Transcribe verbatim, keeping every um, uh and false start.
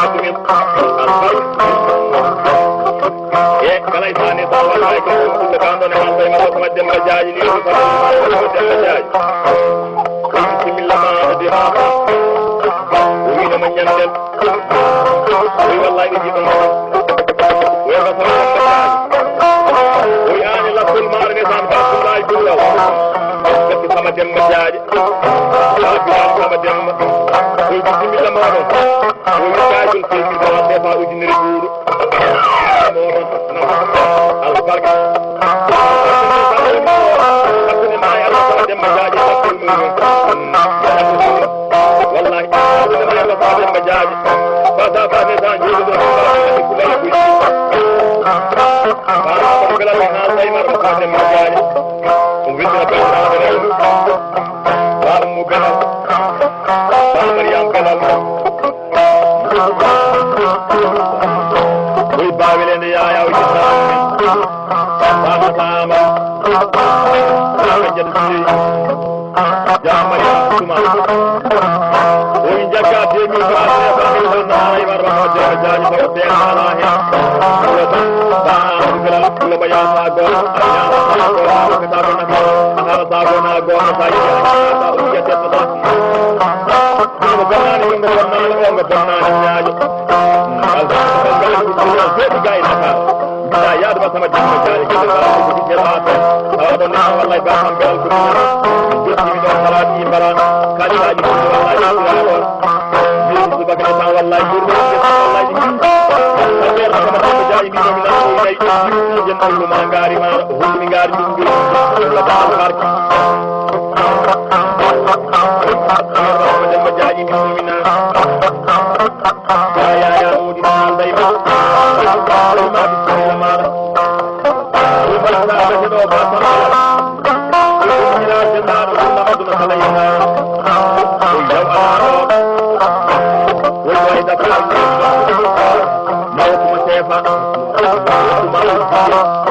Fatou Min. Alfal. E kala e sane sa wallahi ko ɗum ɗum kan ɗon e man tawi ma ko Demba Jaaji ni ko Demba Jaaji. Bismillah ma de ha. O wiino ma ñanden. Wi wallahi ɓe jiɗo ma. Wi ma ko Demba Jaaji. O yaani lakkol maaro ne tan ba Abdoulaye Diouf. Ko sama Demba Jaaji. Kala Bilal Samba Demba. Koy bisimilla ma ɗon. Koy kayitol koy mi ɗon sefa ujunere buuɗo. Moɗon albarka. Hakkunde ma e Allah Samba Demba Jaaji hakkunde mum. Wallahi. Hakkunde ma e Allah Samba Demba Jaaji. Fasa fasa tan jooɗi ɗon. Fasa fasa fasa belal mi haalta e maɗa Samba Demba Jaaji. Ko windina bandiraɓe rewɓe. Ba Ummu Belal. Ba Mariam Belal. Oy baawelende yaaya o yimɓe. Baba sama. Baba jadu sey. Jamari suma. Oy jagga deux mille francs, deux mille francs, na ay war ba jaaji ba te ala he. Kula ba, ba, kula, kula ba ya ma go, ya ma go, ka ta ba na go, ha ta ba na go, ta ya, ta ya te ta. Ɗum ko bonnaani, ɗum ko bonnaani, on ko bonnaani ñaaƴo. Alhamdulillah, ko ɗum ɗon feewi ga e Dakar. Mbiɗa yaadu ma sama jimma jaari, kala ko ko fitte ba to. Tawa ɗon neɗɗo wallahi ba kam belal ko ɗum. Jotti mi ɗon maraɗi mbara. Kadi kadi ko wallahi ɗum ɗon. Min subaka tan wallahi ɗum ɗon wallahi ɗum. Affaire sama jimma jaari mi ɗon mi nan ko ilay. Jen ɗum ma ngaari ma. Hulmi ngaari ɗum ɗum. Ɗum la ba barki. Jaaji mi mumina. Ya, ya, ya, mudi ma dai ba. Ma bismillah ma. Ko ba ta ba do ba ta. Ko ni ra je na ro na ba do na kala ya. Ko ya ba. Ko ya da ka. Ma ko ma sefa. Ko ma.